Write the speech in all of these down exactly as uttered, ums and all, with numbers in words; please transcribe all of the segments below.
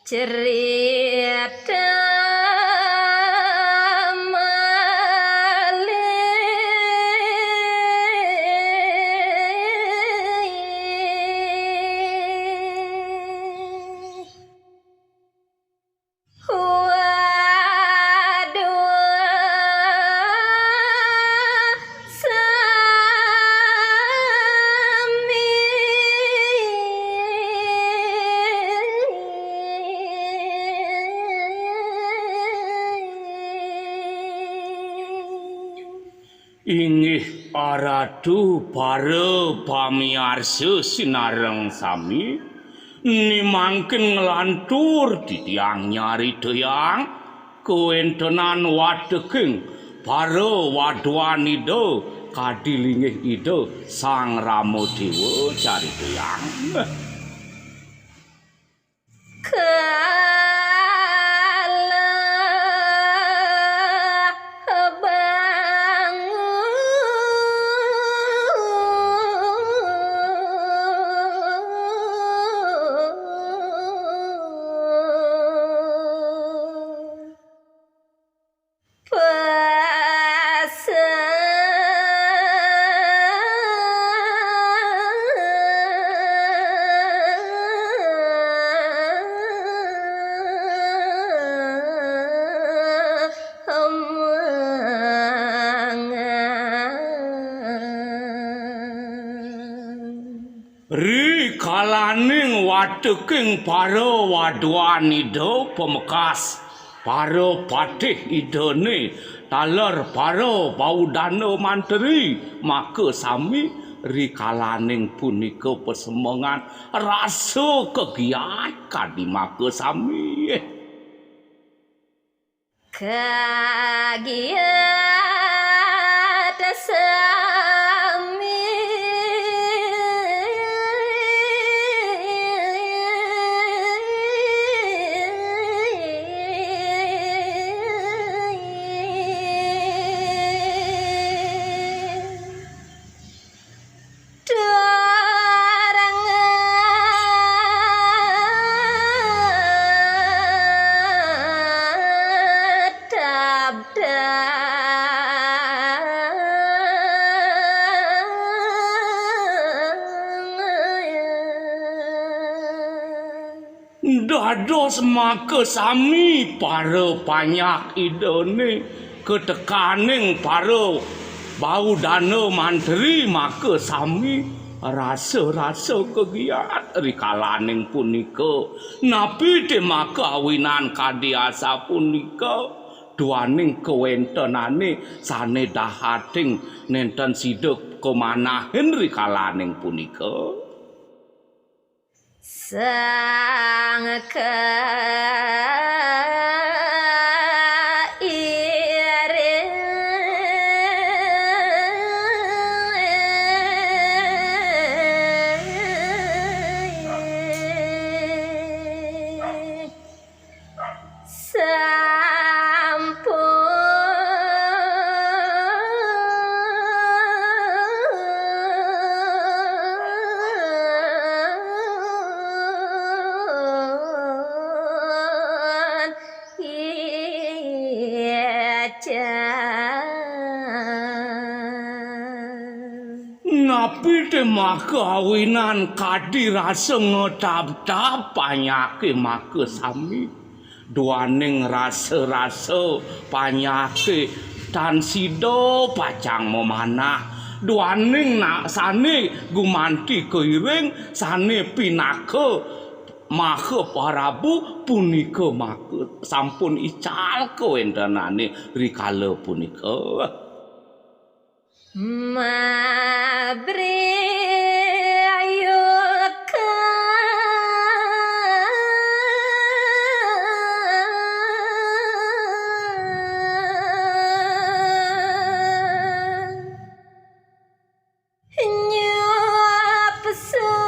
Cerita malih. Waduh, sami. Inggih aratu para pamiarsa sinareng sami, ni mangkin nglantur titiang nyaritayang kawéntenan wateking para waduan Ida kadi linggih Ida Sang Rama Déwa caritayang. Kalah bangun. Pasang. Rikalaning wateking para waduan Ida pamekas, para patih Idané, taler para baudana mantri, makasami rikalaning punika pasemengan rasa kagiat kadi makasami. Kagiat sami. Turangan tabdang. Dados makasami para panyak Idané katekaning para baudana mantri makasami rasa-rasa kagiat rikalaning punika. Napi té maka awinan kadi asapunika? Duaning kawéntenané sané dahating nénten sida kamanahin rikalaning punika. Sang kairing. Sampun ical. Napi té maka awinan kadi rasa ngetabtab panyaké maka sami? Duaning rasa-rasa panyaké tan sida pacang mamanah, duaning na-, sané gumanti kairing, sané pinaka Maha Prabu punika maka sampun ical kawéntenané rikala punika. Mabriayukan. Nyuap suap.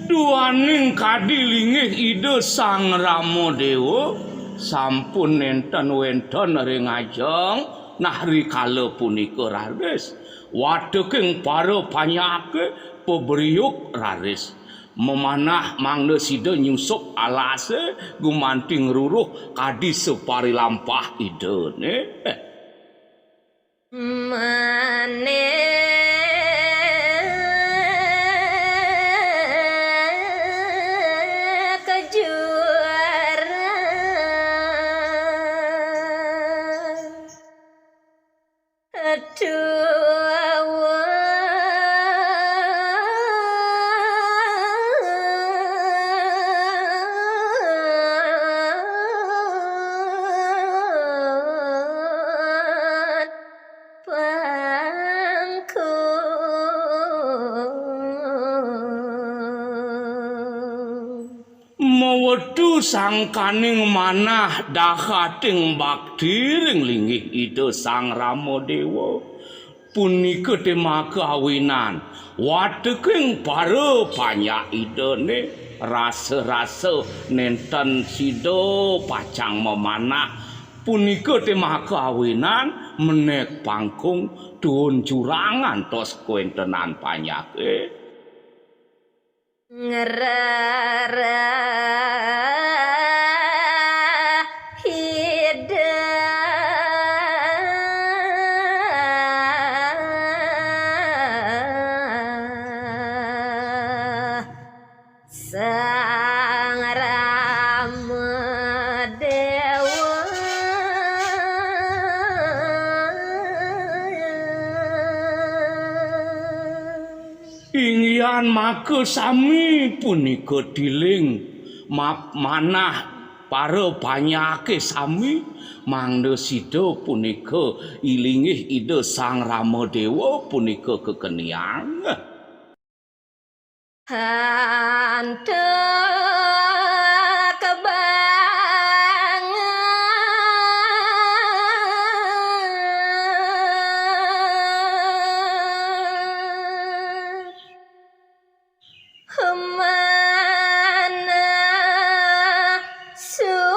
Duaning kadi linggih Ida Sang Rama Déwa sampun nénten wénten ring ajeng, nah, rikala punika raris wateking para panyaké pabriuk raris mamanah mangda sida nyusup alasé gumanti ngruruh kadi saparilampah Idané. Manéh ka juara. Aduh, awan pangkung. Mawetu sangkaning manah dahating bakti ring linggih Ida Sang Rama Déwa. Punika té maka awinan wateking para panyak Idané rasa-rasa nénten sida pacang mamanah. Punika té maka awinan menék pangkung tuun jurang ngantos kawéntenan panyaké. Ngrereh Ida Sang Rama Déwa. Inggihan maka sami punika tiling map-, manah para panyaké sami, mangda sida punika ilinggih Ida Sang Rama Déwa punika kekeniang. Antuk banget. Manah subakti.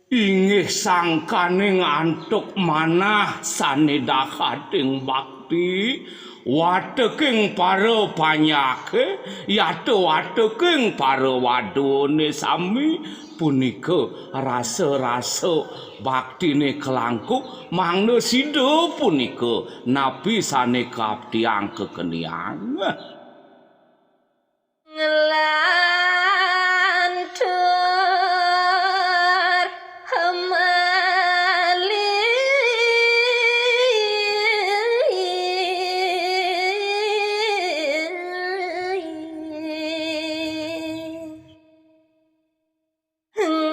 Inggih sangkaning antuk manah sané dahating bakti, wateking para panyaké, yata wateking para wadwané sami, punika rasa-rasa baktiné kalangkung, mangda sida punika napi sané kaaptiang kekeniang. Nglantur malih.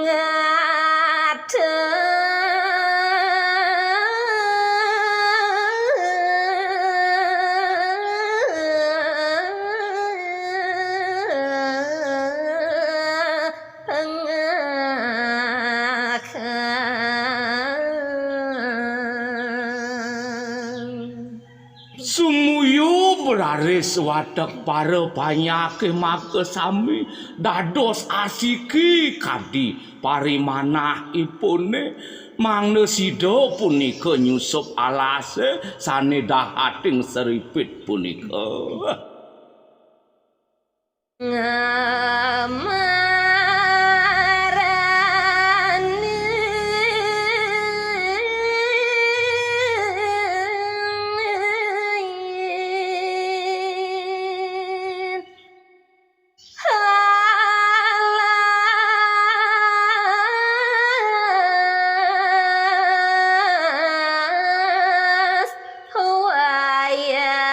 Ngateng. Sumuyu raris watek para panyaké makasami dados asiki kadi parimanah ipuné, mangda sida punika nyusup alasé sané dahating seripit punika. Ngamarani. Alas wayah.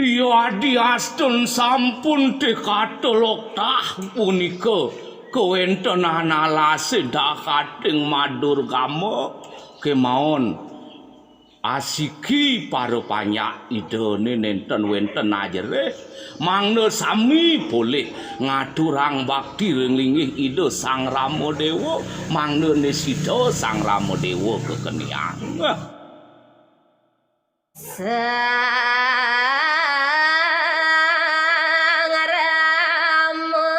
Yadiastun sampun té katoloktah punika Kawéntenan alasé dahating madurgama, kémaon asiki para panyak Idané nénten wénten ajerih, mangda sami polih ngaturang bakti ring linggih Ida Sang Rama Déwa, mangdané sida Sang Rama Déwa kakeniang. Sang Rama.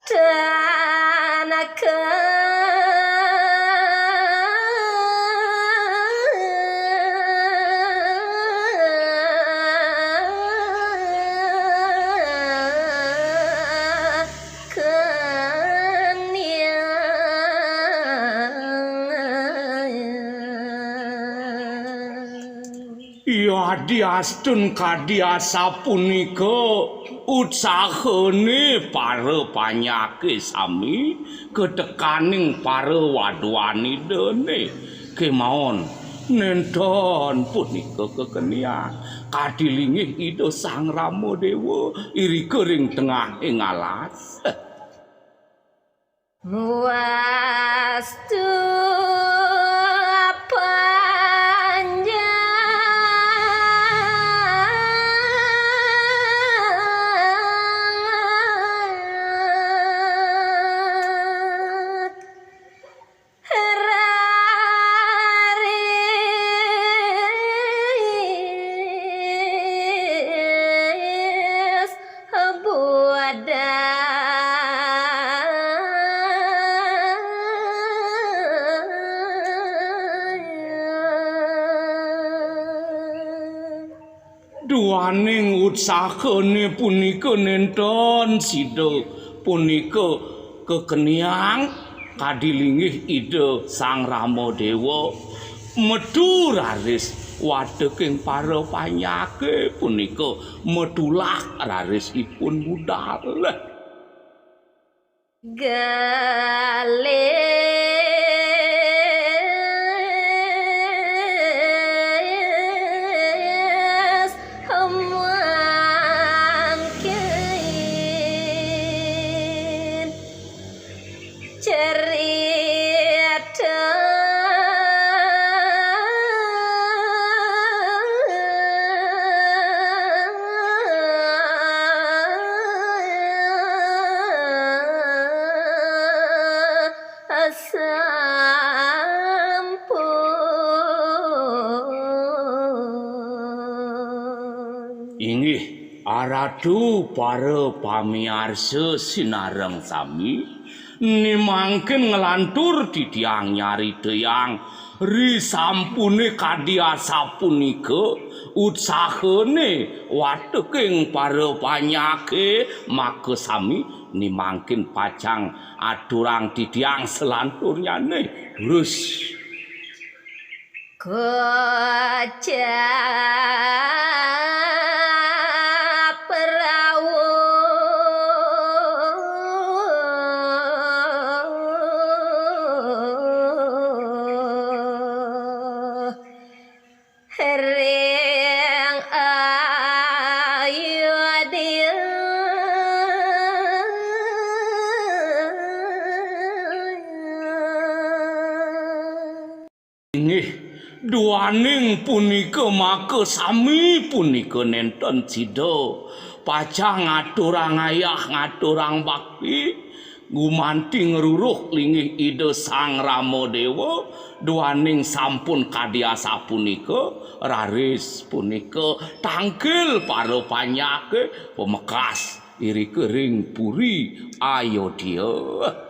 Tanaka. Keniang. Yadiastun kadi asapunika utsahané para panyaké sami katekaning para waduanidané, kémaon nénten punika kakeniang kadi linggih Ida Sang Rama Déwa irika ring tengahing alas. Muastu panjang raris buadan. Duaning utsahané punika nénten sida punika kakeniang kadi linggih Ida Sang Rama Déwa, metu raris wateking para panyaké punika, metulah raris ipun budal. Galis mangkin cerita. Sampun. Inggih, aratu para pamiarsa sinareng sami, nimangkin nglantur titiang nyaritayang risampuné kadi asapunika utsahané wateking para panyaké, maka sami nimangkin pacang aturang titiang salanturnyané. Terus. Kocap rawuh. Ring ayodya. Inggih, duaning punika maka sami punika nénten sida pacang ngaturang ayah, ngaturang bakti. Gumanti ngruruh linggih Ida Sang Rama Déwa, duaning sampun kadi asapunika, raris punika tangkil para panyaké pamekas irika ring puri Ayodya.